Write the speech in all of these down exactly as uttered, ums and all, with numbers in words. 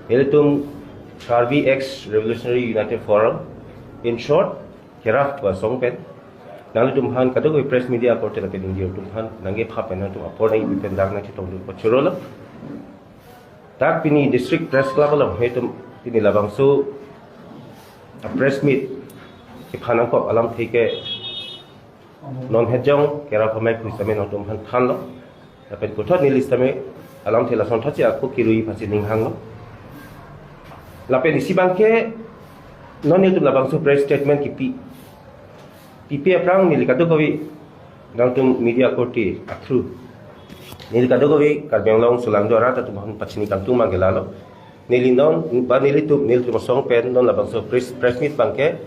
Nelitum Karbi Ex Revolutionary United Forum, in short, KERAF pu asong pen nanglitum aphan kadokave press media akorte lapen ingjir atum aphan nangkepha pen nangtum apor nangpi pen dak nangchetongdun pachorolo. Dak pini District Press Club along nelitum pini labangso a press meet kephan nangkok alamthe ke non het jong KERAF amei pu sitame nangtum aphan thanlo. Lapen puthot neli sitame alamthe lason thotsi ako kirui aphansi ning hanglo. Lapen isi abangke non nelitum labangso press statement kipi, pipe aphrang neli kadokave nangtum media akorte a-through, neli kadokave Karbi Anglong sulangdo arat atum aphan pachini kangtung abangke lalo. Neli non ba nelitum, nelitum asong pen non labangso press, press meet abangke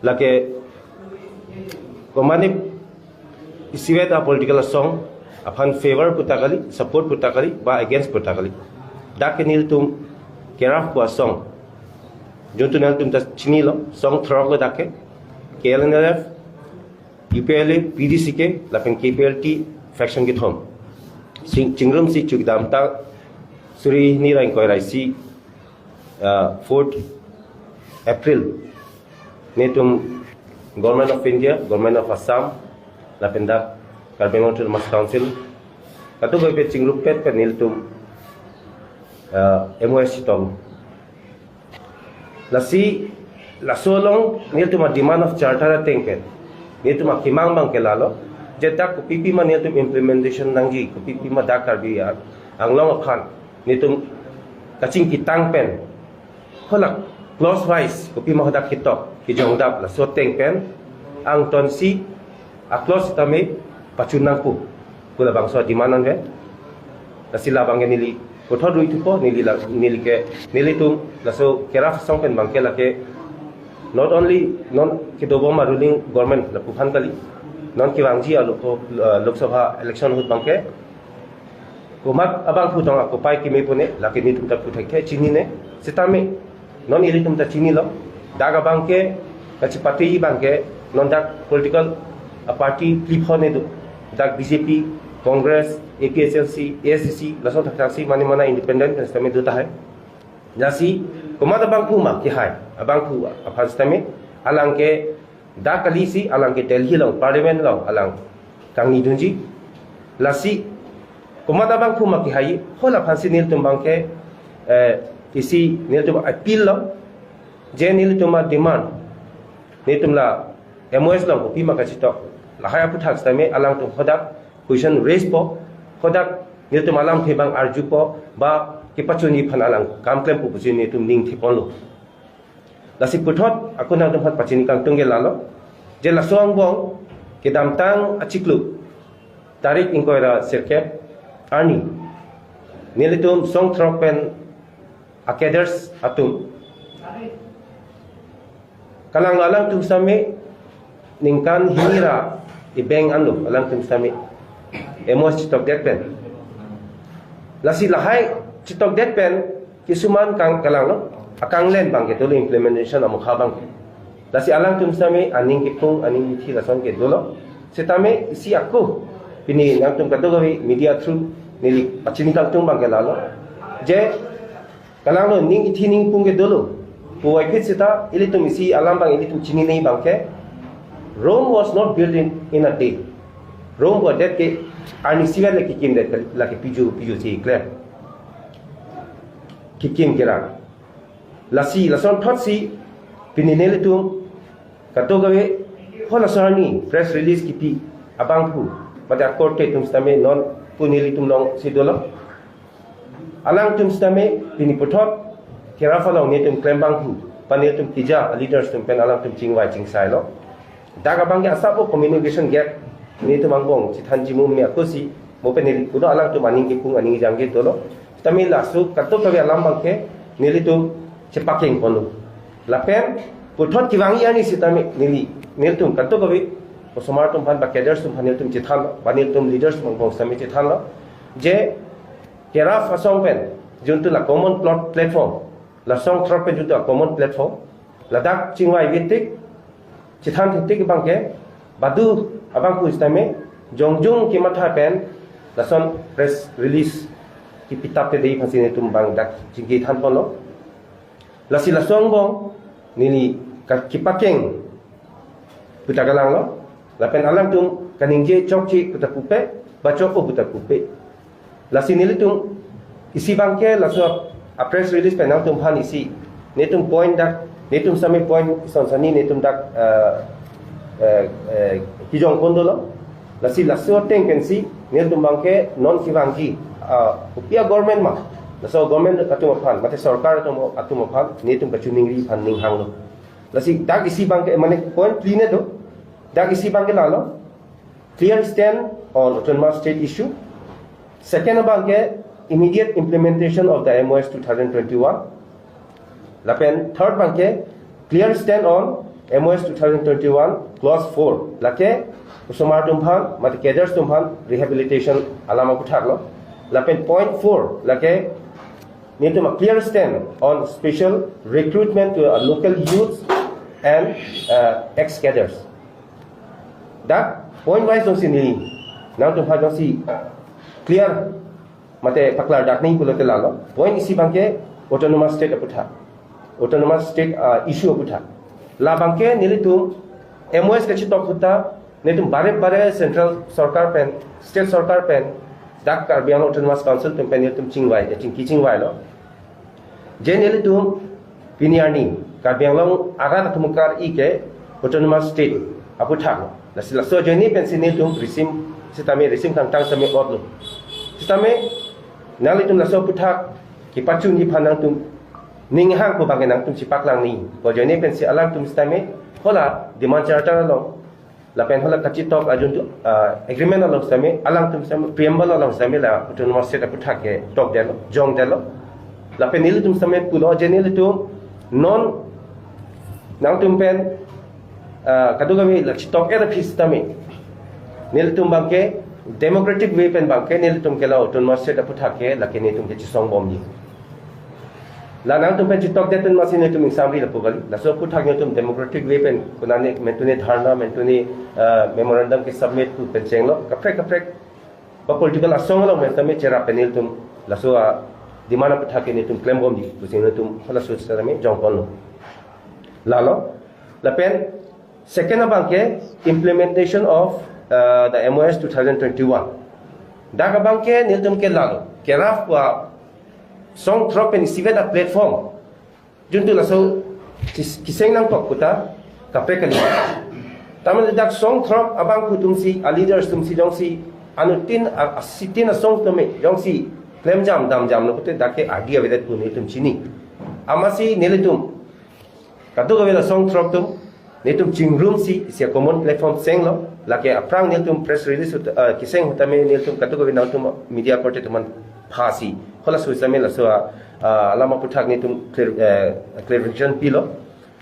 lake komatne isivet a political asong aphan favor puta kali, support puta kali, ba against puta kali. Dak ke nelitum KERAF pu asong, juntu nangtum ta chinilo, song throk lo dak ke, KLNLF, UPLA, PDCK, lapen KPLT faction kethom. Ching-, chingrumsi chukdamtang suri hini ra ingkoi ra isi, uh, fourth April, nelitum Government of India, Government of Assam, lapen dak Karbi Anglong Autonomous Council, kadokave chingrumpet pen nelitum, uh, MoS chetong. Lasi laso along nelitum a demand of charter ateng pen nelitum akemang abangke lalo, je dak kopipi ma nelitum implementation nangji, kopipi ma dak Karbi Anglong aphan nelitum kachingki tang pen, hala clause wise kopi ma hadak ketok, kejongdap, laso ateng pen angtonsi a clause sitame pachun nangpo pu labangso a demand anvet. Lasi labangke neli puthot rui thupo, neli la, neli ke, nelitum laso KERAF asong pen abangke lake not only non kedobom a ruling government lapu aphan kali, non kevangji a Lok, uh, Lok Sabha election ahut abangke komat abangphu tong akopai keme pune, lake nelitum ta pu thekthe chinine. Sitame non ilitum ta chinilo, dak abangke kachipate abangke non dak political a party phli pho ne do. Dak BJP, Congress, APHLC, ASDC, lason thakthaksi mane mana independent sitame do tahai. Lasi komat abangphu ma kehai, abangphu aphan sitame alangke dak kalisi alangke Delhi along, Parliament along alang kangnidunji. Lasi komat abangphu ma kehai, hala aphansi nelitum abangke, eh, isi nelitum appeal lo, je nelitum a demand, nelitum la MoS along kopi ma kachetok, lahai aphuthak sitame alangtum hadak question raise po, hadak nelitum alamthe abang arjupo, ba kepachunji aphan alang kam klempo pusi nelitum ning theponlo. Lasi puthot ako nangtumphan pachini kangtung ke lalo, je laso angbong kedamtang achiklo tarik ingkoi ra sirkep arni nelitum song throk pen a cadres atum kalanglo, alangtum sitame ningkan hini ra ibeng anlo alangtum sitame MoS chetokdet pen. Lasi lahai chetokdet pen kisuman kang kalanglo, akanglen abangke dolo, implementation amokha abangke. Lasi alangtum sitame aning kepung, aning kithi lason ke dolo. Sitame isi ako pini nangtum kadokave media through neli pachini kangtung abangke lalo, je kalanglo, ning kithi ning kepung ke dolo. Puvoiphit seta ilitum isi alam abang ilitum chinine abangke, Rome was not built in, in a day. Rome pu adet ke arni isivet le kekimdet, lake piju piju si klem kekim kerang. Lasi lason thotsi pini nelitum kadokave halaso arni press release kipi abangphu mate akorte atum sitame non pu nelitum alongsi dolo. Alangtum sitame pini puthot KERAF along nelitum klem abangphu, pa nelitum tija leaders atum pen alangtum chingvai chingsailo. Dak abangke asap o communication gap nelitum angbong chethanji mum me akosi, mo pen neli kudo alangtum aning kepung aning jangke dolo. Sitame laso kadokave alam abangke nelitum chepakeng ponlo. Lapen puthot kevangji arni sitame neli, nelitum kadokave osomar atum aphan ba cadres atum aphan nelitum chethan, ba nelitum leaders angbong sitame chethanlo, je KERAF asong pen juntu la common plot platform, la song throk pen juntu a common platform, ladak chingvai vetik, chethan thetik abangke, badu abangphu sitame jongjung kematha pen lason press release kipitap te dei aphansi nelitum abang dak chingki thanponlo. Lasi laso angbong neli ka- kipakeng puta kalanglo. Lapen alangtum kaningje chokche puta pupe, ba chok-o puta pupe. Lasi nelitum isi abangke laso a press release pen nangtumphan isi nelitum point dak, nelitum sami point son sani nelitum dak, eh, eh, eh, kijong pon dolo. Lasi laso ateng pensi nelitum abangke non kevangji, ah, kopi a government ma, laso government atum aphan, mate sorkar atum, atum aphan nelitum kachiningri aphan ning hanglo. Lasi dak isi abangke, mane point phli ne do, dak isi abangke lalo, clear stand on autonomous state issue. Second abangke, immediate implementation of the M O S two thousand twenty-one. Lapen third abangke, clear stand on M O S two thousand twenty-one clause four. Lake osomar atum aphan, mate cadres atum aphan rehabilitation alam aputhak lo. Lapen point four, lake nelitum a clear stand on special recruitment to a local youth and, uh, ex-cadres. Dak point wise jongsi neli nangtumphan jongsi clear mate paklar dak neli pulote lalo. Point isi abangke autonomous state aputhak, autonomous state, ah, issue aputhak. La abangke nelitum M O S kachitok ahut ta nelitum bare bare central sorkar pen, state sorkar pen, dak Karbi Anglong Autonomous Council atum pen nelitum chingvai, eh, chingki chingvailo. Je nelitum pini arni Karbi Anglong arat atum kar-i ke autonomous state aputhak. Lasi laso ajoine pensi nelitum risim sitame, risim kangtang sitame otlo. Sitame nanglitum laso aputhak kipachunji aphan nangtum ning hang pu abangke nangtum chipaklang nangji pu ajoine pensi alangtum sitame hala demand charter along, lapen hala kachitok ajun tu, ah, agreement along sitame, alangtum sitame, preamble along sitame la autonomous state aputhak ketok detlo, jong detlo. Lapen nelitum sitame pulo je nelitum non nangtum pen, ah, kadokave la chitok-et aphi sitame nelitum abangke democratic way pen abangke nelitum ke la autonomous state aputhak ke lake nelitum ke chisong bomji. La nangtum pen chitok det pen masi nelitum ingsamri lapu kali. Laso aputhak nelitum democratic way pen konane mentune dharna, mentune, ah, memorandum ke submit pu pen chenglo. Kaprek kaprek ba political asong along pen sitame cherap pen nelitum laso a demand aputhak ke nelitum klem bomji pusi nelitum halaso sitame jong ponlo. Lalo, lapen second abangke implementation of, uh, the M O S two thousand twenty-one. Dak abangke nelitum ke lalo, kerap wa song throk pen isivet a platform juntu laso kis- kiseng nangkok puta kaprek kali. Taman dak song throk abang atum si, a leaders atum si jongsi anuttin a, a sitin asong tame jongsi klemjam damjamlo pute dak ke ardi avedet pu nelitum chini. Amatsi nelitum kadokave la song throk atum nelitum chingrumsi isi a common platform chenglo, lake aphrang nelitum press release ut-, ah, kiseng ahut tame nelitum kadokave nangtum media korte atum aphan phasi halaso sitame laso a, ah, alam aputhak nelitum clear, eh, clarification pilo.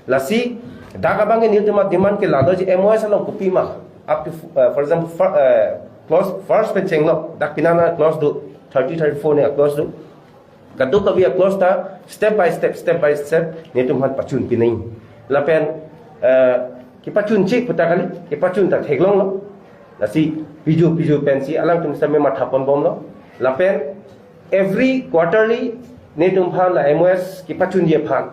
Lasi dak abangke nelitum a demand ke lalo je M O S along kopi ma, up to, uh, for example, fir- uh, clause first pen chenglo, dak pinana clause do, thirty, thirty-four ne a clause do. Kadokave a clause ta step by step, step by step nelitum aphan pachun pinai. Lapen, uh, kipachun chik puta kali, kipachun ta theklonglo. Lasi piju piju pensi alangtum sitame matha pon bomlo. Lapen every quarterly nelitum aphan la M O S kipachunji aphan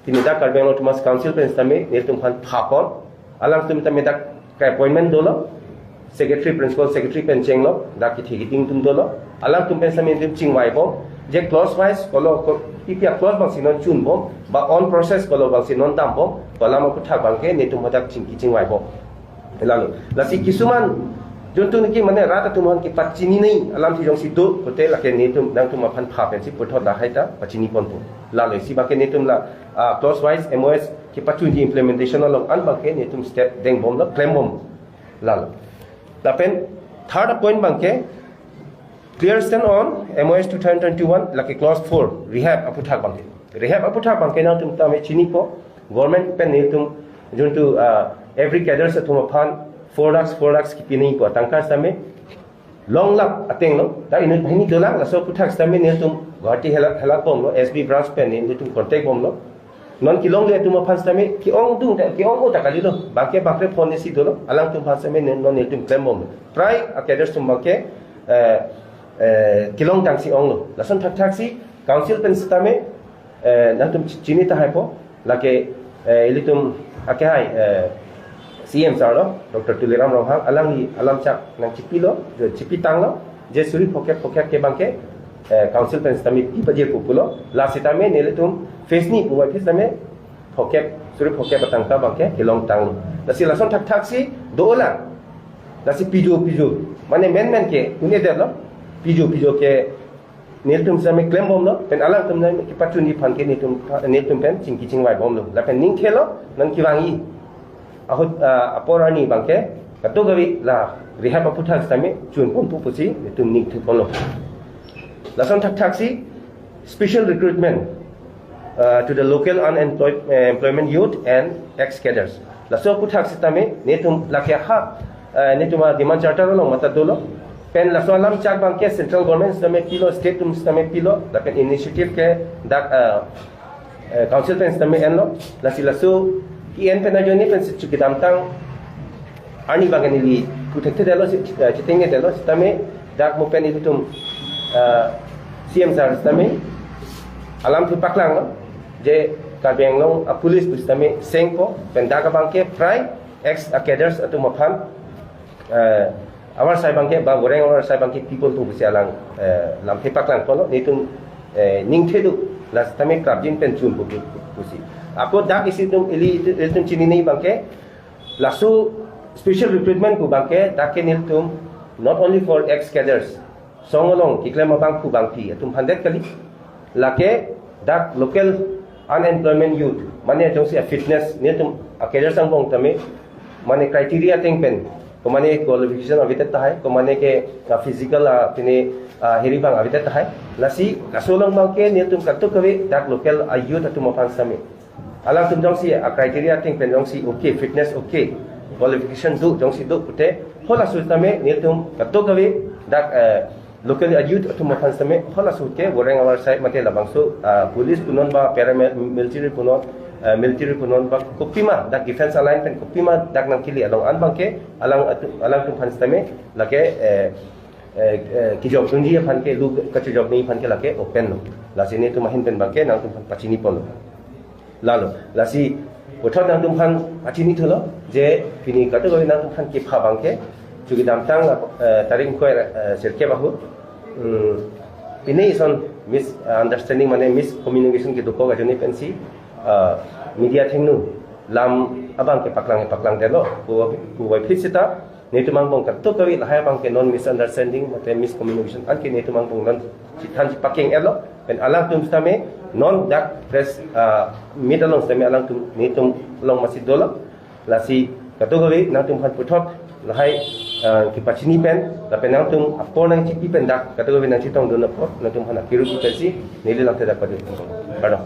pini dak Karbi Anglong Autonomous Council pen sitame nelitum aphan pha pon. Alangtum tame dak ke appointment dolo, secretary, principal secretary pen chenglo, dak kithi kiting atum dolo. Alangtum pen sitame nelitum chingvai bom je clause wise kolo ko, ipi a clause abangsi non chun bom, ba on process kolo abangsi non dam bom, ko alam aputhak abangke nelitum hadak chingki chingvai bom. Lalo, lasi kisuman juntu niki mane rat atum aphan kipachini nangji alam si jongsi do pute lake nelitum nangtum aphan pha pensi puthot lahai ta pachini ponpo. Lalo isi abangke nelitum la, ah, clause wise M O S kipachunji implementation along an abangke nelitum step deng bomlo, klem bom. Lalo. Lapen third point abangke clear stand on M O S two thousand twenty-one, lake clause four, rehab aputhak abangke. Rehab aputhak abangke nangtum tame chinipo, government pen nelitum juntu, ah, every cadres atum aphan four lakhs, four lakhs kipi nangpo, tangka sitame long lakh atenglo, ta inut banghini dolang, laso aputhak sitame nelitum Guwahati hela, hela bomlo, S B branch pen nelitum contact bomlo. Non kelongle atum aphan sitame ke-ong dung ta, ke-ong-o ta kalilo, bangke bangke phone isi dolo, alangtum aphan sitame non nelitum klem bomlo. Prai a cadres atum abangke, eh, eh, kelongtang si onglo. Lason thakthaksi council pen sitame, eh, nangtum chi- chini tahai po, lake, eh, ilitum akehai, eh, C M sir lo, Doctor Tuliram Ronghang, alangli alam chak nangchipilo, je chipitanglo, je suri phokep phokep ke abangke, eh, council pen sitame pi paje pu pulo, la sitame nelitum phase ni puvoiphit sitame phokep, suri phokep atangka abangke kelongtanglo. Lasi lason thakthaksi do-olang. Lasi pijo pijo, mane menmen ke un-edetlo. Pijo pijo ke nelitum sitame klembomlo, pen alangtum nang kepachunji aphan ke nelitum, nelitum pen chingki chingvaibomlo. Lapen ningthelo nangkevangji ahut, ah, apor arni abangke kadokave la rehab aphuthak sitame chunpon pu pusi nelitum ningthuponlo. Lason thakthaksi special recruitment, uh, to the local unemployed, uh, employment youth and ex-cadres. Laso aphuthak sitame nelitum lake ha, uh, nelitum a-demand charter along matha dolo. Pen laso alam chak abangke central government sitame pilo, state atum sitame pilo, lapen initiative ke dak, uh, eh, council pen sitame enlo. Lasi laso ke-en pen ajoine pensi chu kedamtang arni abangke neli puthekthedetlo, si, eh, chitengnedetlo, sitame dak mo pen ilitum, eh, C M sir sitame alamthe paklanglo, je Karbi Anglong a-police pu sitame sengpo, pen dak abangke prai ex a-cadres atum aphan, eh, avarsai abangke ba goreng avarsai abangke pipon pu pusi alang, eh, lamthe paklangponlo, nelitum, eh, ningthe do, la sitame krapjin pen chunpo pu pusi. Ako dak isi atum ili, ilitum chinine abangke, laso special recruitment pu abangke dak ke nelitum not only for ex-cadres, song along keklem abang pu abangpi atum aphan det kali. Lake dak local unemployment youth, mane jongsi a-fitness, nelitum a-cadres angbong tame, mane criteria ateng pen, komane qualification avedet tahai, komane ke, ah, physical, ah, pine, ah, heri abang avedet tahai. Lasi laso along abangke nelitum kadokave dak local a-youth atum aphan sitame, alangtum jongsi a-criteria ateng pen jongsi okay, fitness okay, qualification do, jongsi do pute, halaso sitame nelitum kadokave dak, eh, local a-youth atum aphan sitame halaso ke goreng avarsai mate labangso, ah, police punon ba paramilitary punon, ah, military punon ba kopima dak defense line pen kopima dak nangkele along an abangke alang atu-, alangtum aphan sitame lake, eh, eh, eh, kejokdunji aphan ke, lu kachejokji aphan ke lake open lo. Lasi nelitum ahin pen abangke nangtum aphan pachiniponlo. Lalo, lasi puthot nangtum aphan pachinithulo, je pini kadokave nangtum aphan kepha abangke, chu kedamtang, eh, tarik ingkoi, eh, sirkep ahut, hmm, pine ison misunderstanding mane miscommunication kedokok ajoine pensi, eh, media athengno lam abangke paklang paklangdetlo, pu, puvoiphit sita, nelitum angbong kadokave lahai abangke non misunderstanding mate miscommunication anke nelitum angbong non chithan chipakeng-etlo, pen alangtum sitame non dak press, ah, meet along sitame alangtum nelitum along masi dolo. Lasi kadokave nangtum aphan puthot lahai, ah, kepachini pen, lapen nangtum apor nangchipi pen dak kadokave nangchetongdun apot nangtum aphan akiru pensi neli lamthe dak padu. Pardon.